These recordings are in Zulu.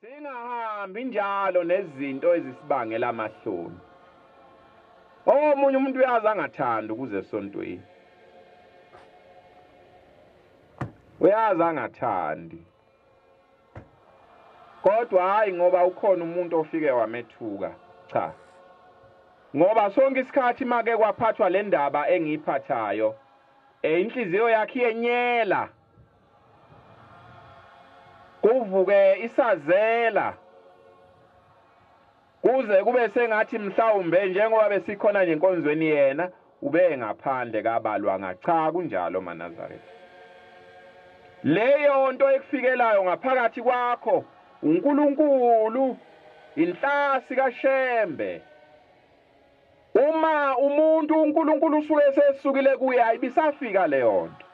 Singahambi njalo nezinto ezisibangela amahloni. Omunye umuntu uyazi angathandi ukuze esontweni. Uyazi angathandi. Kodwa hayi ngoba ukhona umuntu ofike wamethuka. Cha. Ngoba sonke isikhathi make kwaphathwa le ndaba engiyiphathayo, inhliziyo yakhe iyenyela. Kuvuke isazela. Kuze kube sengathi mhlawumbe njengoba besikhona nje enkonzweni yena ube ngaphandle kabalwanga. Cha, kunjalo maNazaretha. Leyo nto ekufikelayo ngaphakathi kwakho uNkulunkulu, inhlasi kaShembe. Uma umuntu uNkulunkulu usuke sesukile kuye, ayibisafika leyo nto.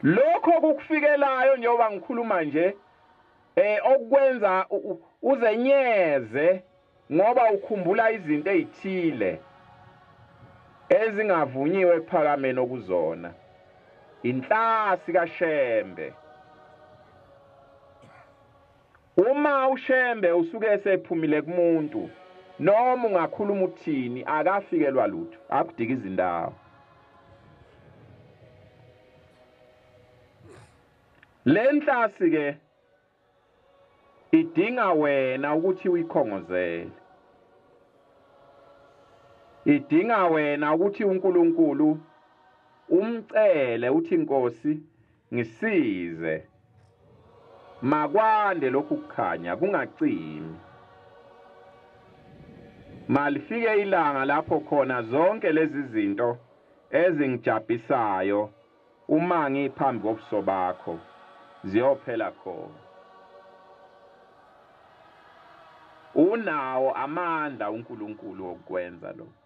Lokho kukufikelayo njengoba ngikhuluma nje, okwenza uzenyeze ngoba ukhumbula izinto ezithile ezingavunyiwe ekuphakameni okuzona. Inhlasi kaShembe. Uma uShembe usuke esephumile kumuntu, noma ungakhuluma uthini, akafikelwa lutho, akudika izindawo. Le nhlasi ke idinga wena ukuthi uyikhongozele. Idinga wena ukuthi uNkulunkulu umcele uthi Nkosi ngisize. Makwande lokhu kukhanya kungacimi. Malifike ilanga lapho khona zonke lezi zinto ezingijabhisayo uma ngiphambi kobuso bakho ziyophela khona. Unawo amandla uNkulunkulu okwenza lokho.